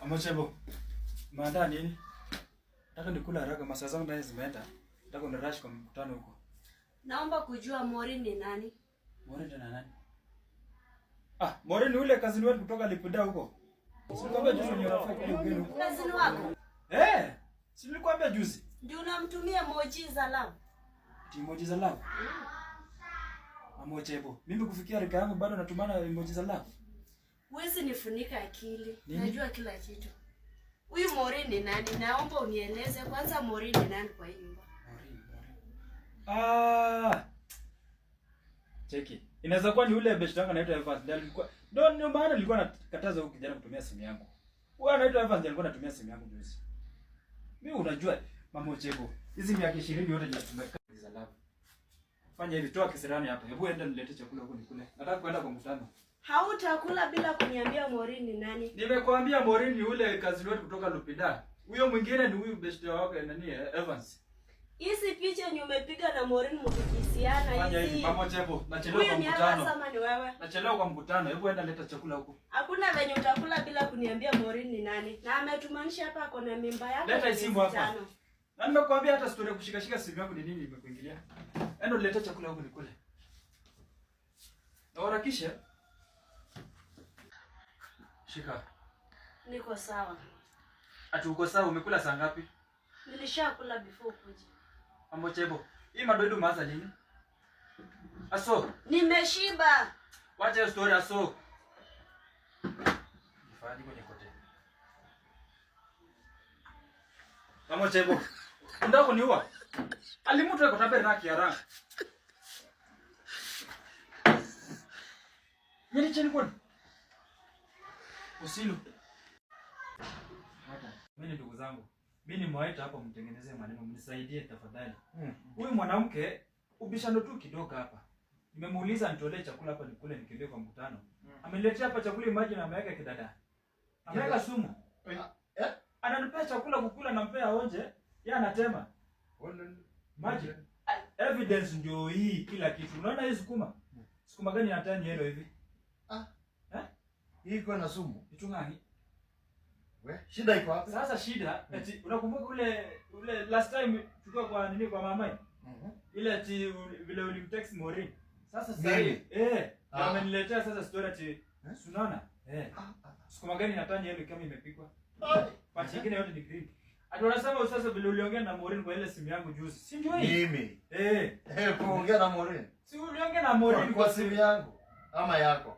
Amochebo. Maandaa nini? Nataka nikula haraka, masaa zangu ndani zimeenda. Nataka ni rush kwa mkutano huko. Naomba kujua Maureen ni nani? Maureen tena nani? Ah, Maureen ni ule kazini wetu kutoka Lipida huko. Si nilikwambia juzi ni rafiki kule ugeni huko. Kazini wako? Eh, si nilikwambia juzi. Ndio unamtumia emoji za love? Ati emoji za love. Amochebo. Mimi kufikia rika yangu bado natumana emoji za love. Huwezi nifunika akili. Nini? Najua kila kitu. Huyu Maureen ni nani? Naomba unieleze kwanza Maureen ni nani kwa hii nyumba? Maureen, Maureen. Ah. Cheki. Inaweza kuwa ni ule best yangu anaitwa Evans. Ndiye alikuwa ndio maana nilikuwa nakataza huyu kijana kutumia simu yangu. Huyu anaitwa Evans ndiye alikuwa anatumia simu yangu juzi. Mimi unajua Mama Ochebo, hizi miaka 20 yote ninatumia za love. Fanya hivi, toa kisirani hapa. Hebu enda nilete chakula huko nikule. Nataka kwenda kwa mkutano. Hautakula bila kuniambia Maureen ni nani? Nimekuambia Maureen ni ule kazi wetu kutoka Lupida. Huyo mwingine ni huyu best wako nani Evans. Hizi picha yenye umepiga na Maureen mkikisiana Fanya hivi, hizi. Mama Ochebo, nachelewa Huyu kwa ni Evans mkutano. ama ni wewe? Nachelewa kwa mkutano. Hebu enda leta chakula huko. Hakuna venye utakula bila kuniambia Maureen ni nani. Na ametumanisha hapa ako na mimba yako. Leta ya hii simu miezi hapa. 5. Na nimekuambia hata story ya kushikashika simu yangu ni nini imekuingilia. Enda ulete chakula huko nikule. Na uharakishe. Shika. Niko sawa. Ati uko sawa, umekula saa ngapi? Nilishakula before kuja. Mambo Chebo. Hii madoido umeanza lini? Aso, Nimeshiba. wacha hiyo story aso. Nifanye kwenye kote. Mambo Chebo. Unataka kuniua? Alimutu yuko taberi na kiara. Nyeri chini kwani? Usilu. Hata mimi ndugu zangu, mimi nimewaita hapa mtengenezee maneno, mnisaidie tafadhali. Huyu mwanamke ubishano tu kidogo hapa. Nimemuuliza nitolee chakula hapa nikule nikimbie kwa mkutano. Ameniletea hapa chakula, imagine ameweka kidada. Ameweka sumu. Eh? Ananipea chakula kukula, nampea onje, yeye anatema. Imagine. Evidence ndio hii kila kitu. Unaona hii sukuma? Sukuma gani inatani yellow hivi? Ah. Eh? Hii iko na sumu. Ichungangi. We, shida iko wapi? Sasa shida eti unakumbuka ule last time tulikuwa kwa nini kwa mama? Ile ati vile ulimtext Maureen. Sasa Mimi? hii ndio Ah. ameniletea sasa story ati Eh? si unaona? Eh. Ah, ah. Sukuma gani inatani yellow kama imepikwa? Ai. Part nyingine yote ni green. Ati wanasema sasa vile uliongea na Maureen kwa ile simu yangu juzi. Si ndio hii? Mimi. Eh. Eh, kuongea na Maureen. Si uliongea na Maureen Kwa simu yangu ama yako?